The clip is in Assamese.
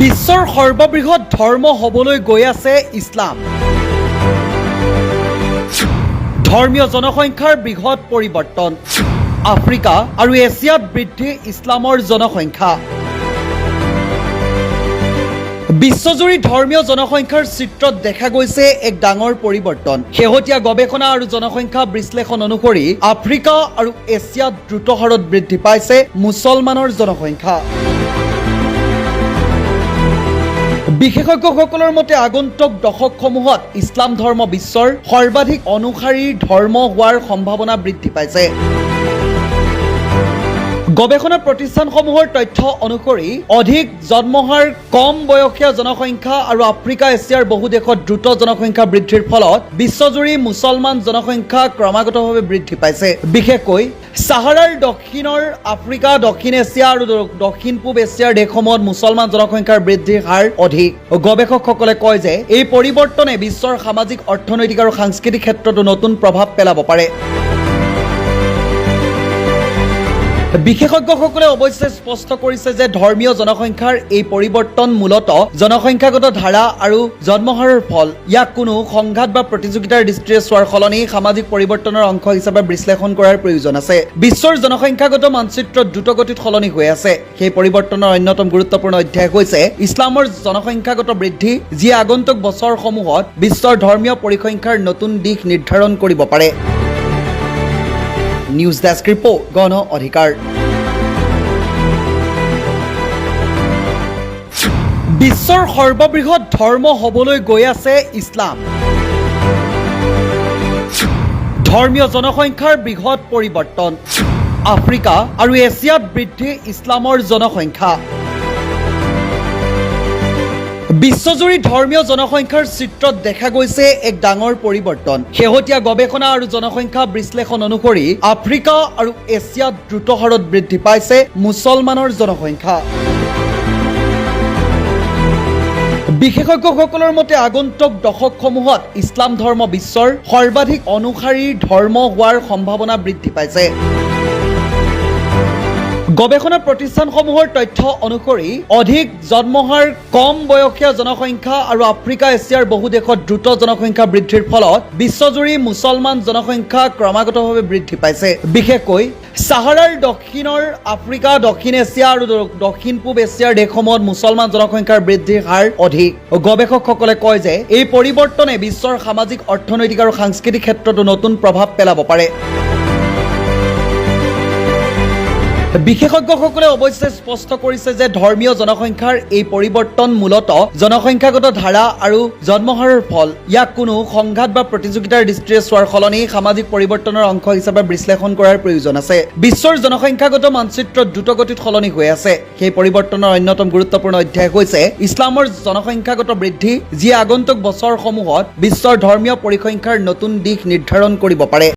বিশ্বৰ সৰ্ববৃহৎ ধৰ্ম হ'বলৈ গৈ আছে ইছলাম। ধৰ্মীয় জনসংখ্যাৰ বৃহৎ পৰিৱৰ্তন। আফ্ৰিকা আৰু এছিয়াত বৃদ্ধি ইছলামৰ জনসংখ্যা। বিশ্বজুৰি ধৰ্মীয় জনসংখ্যাৰ চিত্ৰত দেখা গৈছে এক ডাঙৰ পৰিৱৰ্তন। শেহতীয়া গৱেষণা আৰু জনসংখ্যা বিশ্লেষণ অনুসৰি আফ্ৰিকা আৰু এছিয়াত দ্ৰুত হাৰত বৃদ্ধি পাইছে মুছলমানৰ জনসংখ্যা। বিশেষজ্ঞসকলৰ মতে, আগন্তুক দশকসমূহত ইছলাম ধৰ্ম বিশ্বৰ সৰ্বাধিক অনুসাৰীৰ ধৰ্ম হোৱাৰ সম্ভাৱনা বৃদ্ধি পাইছে। গৱেষণা প্ৰতিষ্ঠানসমূহৰ তথ্য অনুসৰি অধিক জন্মহাৰ, কম বয়সীয়া জনসংখ্যা আৰু আফ্ৰিকা, এছিয়াৰ বহু দেশত দ্ৰুত জনসংখ্যা বৃদ্ধিৰ ফলত বিশ্বজুৰি মুছলমান জনসংখ্যা ক্ৰমাগতভাৱে বৃদ্ধি পাইছে। বিশেষকৈ চাহাৰাৰ দক্ষিণৰ আফ্ৰিকা, দক্ষিণ এছিয়া আৰু দক্ষিণ পূব এছিয়াৰ দেশসমূহত মুছলমান জনসংখ্যাৰ বৃদ্ধিৰ হাৰ অধিক। গৱেষকসকলে কয় যে এই পৰিৱৰ্তনে বিশ্বৰ সামাজিক, অৰ্থনৈতিক আৰু সাংস্কৃতিক ক্ষেত্ৰতো নতুন প্ৰভাৱ পেলাব পাৰে। বিশেষজ্ঞসকলে অৱশ্যে স্পষ্ট কৰিছে যে ধৰ্মীয় জনসংখ্যাৰ এই পৰিৱৰ্তন মূলতঃ জনসংখ্যাগত ধাৰা আৰু জন্মহাৰৰ ফল। ইয়াক কোনো সংঘাত বা প্ৰতিযোগিতাৰ দৃষ্টিৰে চোৱাৰ সলনি সামাজিক পৰিৱৰ্তনৰ অংশ হিচাপে বিশ্লেষণ কৰাৰ প্ৰয়োজন আছে। বিশ্বৰ জনসংখ্যাগত মানচিত্ৰ দ্ৰুতগতিত সলনি হৈ আছে। সেই পৰিৱৰ্তনৰ অন্যতম গুৰুত্বপূৰ্ণ অধ্যায় হৈছে ইছলামৰ জনসংখ্যাগত বৃদ্ধি, যিয়ে আগন্তুক বছৰসমূহত বিশ্বৰ ধৰ্মীয় পৰিসংখ্যাৰ নতুন দিশ নিৰ্ধাৰণ কৰিব পাৰে। নিউজ ডেস্ক ৰিপৰ্ট, গণ অধিকাৰ। বিশ্বৰ সৰ্ববৃহৎ ধৰ্ম হ'বলৈ গৈ আছে ইছলাম। ধৰ্মীয় জনসংখ্যাৰ বৃহৎ পৰিৱৰ্তন। আফ্ৰিকা আৰু এছিয়াত বৃদ্ধি ইছলামৰ জনসংখ্যা। বিশ্বজুৰি ধৰ্মীয় জনসংখ্যাৰ চিত্ৰত দেখা গৈছে এক ডাঙৰ পৰিৱৰ্তন। শেহতীয়া গৱেষণা আৰু জনসংখ্যা বিশ্লেষণ অনুসৰি আফ্ৰিকা আৰু এছিয়াত দ্ৰুত হাৰত বৃদ্ধি পাইছে মুছলমানৰ জনসংখ্যা। বিশেষজ্ঞসকলৰ মতে, আগন্তুক দশকসমূহত ইছলাম ধৰ্ম বিশ্বৰ সৰ্বাধিক অনুসাৰীৰ ধৰ্ম হোৱাৰ সম্ভাৱনা বৃদ্ধি পাইছে। গৱেষণা প্ৰতিষ্ঠানসমূহৰ তথ্য অনুসৰি অধিক জন্মহাৰ, কম বয়সীয়া জনসংখ্যা আৰু আফ্ৰিকা, এছিয়াৰ বহু দেশত দ্ৰুত জনসংখ্যা বৃদ্ধিৰ ফলত বিশ্বজুৰি মুছলমান জনসংখ্যা ক্ৰমাগতভাৱে বৃদ্ধি পাইছে। বিশেষকৈ চাহাৰাৰ দক্ষিণৰ আফ্ৰিকা, দক্ষিণ এছিয়া আৰু দক্ষিণ পূব এছিয়াৰ দেশসমূহত মুছলমান জনসংখ্যাৰ বৃদ্ধিৰ হাৰ অধিক। গৱেষকসকলে কয় যে এই পৰিৱৰ্তনে বিশ্বৰ সামাজিক, অৰ্থনৈতিক আৰু সাংস্কৃতিক ক্ষেত্ৰতো নতুন প্ৰভাৱ পেলাব পাৰে। বিশেষজ্ঞসকলে অৱশ্যে স্পষ্ট কৰিছে যে ধৰ্মীয় জনসংখ্যাৰ এই পৰিৱৰ্তন মূলতঃ জনসংখ্যাগত ধাৰা আৰু জন্মহাৰৰ ফল। ইয়াক কোনো সংঘাত বা প্ৰতিযোগিতাৰ দৃষ্টিৰে চোৱাৰ সলনি সামাজিক পৰিৱৰ্তনৰ অংশ হিচাপে বিশ্লেষণ কৰাৰ প্ৰয়োজন আছে। বিশ্বৰ জনসংখ্যাগত মানচিত্ৰ দ্ৰুতগতিত সলনি হৈ আছে। সেই পৰিৱৰ্তনৰ অন্যতম গুৰুত্বপূৰ্ণ অধ্যায় হৈছে ইছলামৰ জনসংখ্যাগত বৃদ্ধি, যিয়ে আগন্তুক বছৰসমূহত বিশ্বৰ ধৰ্মীয় পৰিসংখ্যাৰ নতুন দিশ নিৰ্ধাৰণ কৰিব পাৰে।